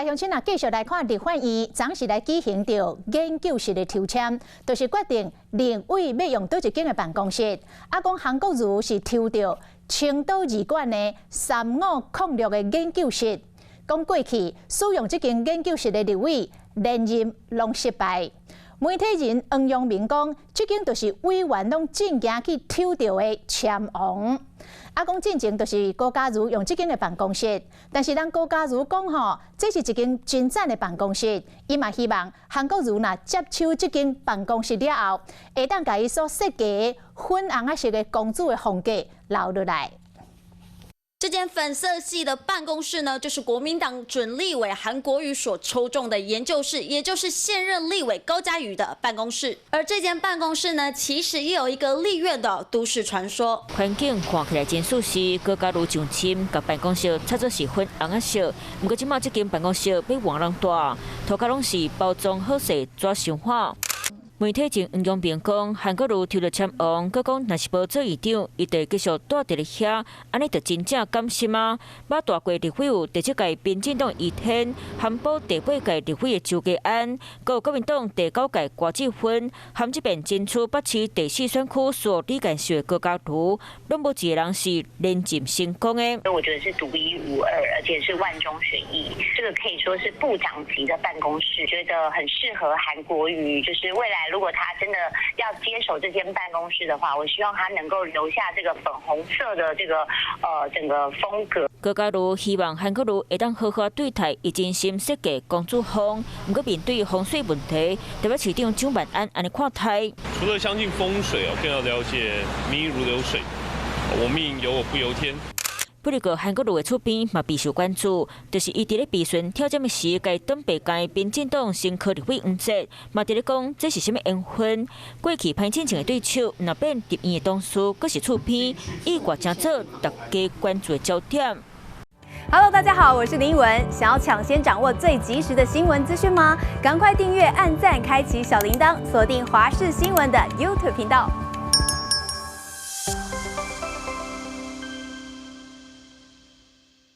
來鄉親啊，繼續來看立法院，昨時來舉行著研究室的抽籤，就是決定立委欲用佗一間的辦公室。啊，講韓國瑜是抽著青島二館的3506的研究室。講過去使用這間研究室的立委連任攏失敗。媒體人黃陽明講，這間就是委員攏真驚去抽著的籤王。啊，講進前就是高嘉瑜用這間的辦公室，但是咱高嘉瑜講吼，這是一間真讚的辦公室，伊嘛希望韓國瑜若接手這間辦公室了後，會當共伊所設計的粉紅仔色的公主的風格留落來。這間粉色系的辦公室呢，就是國民黨準立委韓國瑜所抽中的研究室，也就是現任立委高嘉瑜的辦公室。而這間辦公室呢，其實也有一個立院的都市傳說。環境看起來真舒適，高嘉瑜上簽共辦公室漆做是粉紅仔色。毋過這馬這間辦公室欲換人蹛，塗跤攏是包裝好勢紙箱花。媒體人黃陽明講，韓國瑜抽著籤王，閣講若是無做議長，伊就會繼續蹛佇咧遐，按呢就真正甘心啊！捌蹛過立委有第七屆民進黨余天，含保第八屆立委的周家安，閣有國民黨第九屆郭志芬，含這遍爭取北市第四選區輸予李建秀的高嘉瑜，攏無一个人是連任成功的。我覺得是獨一無二，而且是萬中選一。這個可以說是部長級的辦公室，覺得很適合韓國瑜，就是未來如果他真的要接手這間辦公室的話，我希望他能夠留下這個粉紅色的這個整個風格。高嘉瑜希望韓國瑜會當好好對待伊精心設計公主風，毋過面對風水問題，台北市長蔣萬安按呢看待。除了相信風水哦，更要了解命如流水，我命由我不由天。不過，韓國瑜的厝邊嘛備受關注，就是伊佇咧備詢挑戰時，共轉白共民進黨新科立委黃捷，嘛佇咧講這是啥物緣分？過去歹親情的對手，若變立院的同事，閣是厝邊，意外成做大家關注的焦點。 Hello，大家好，我是林依文。想要搶先掌握最及時的新聞資訊嗎？趕快訂閱、按讚、開啟小鈴鐺，鎖定華視新聞的 YouTube 頻道。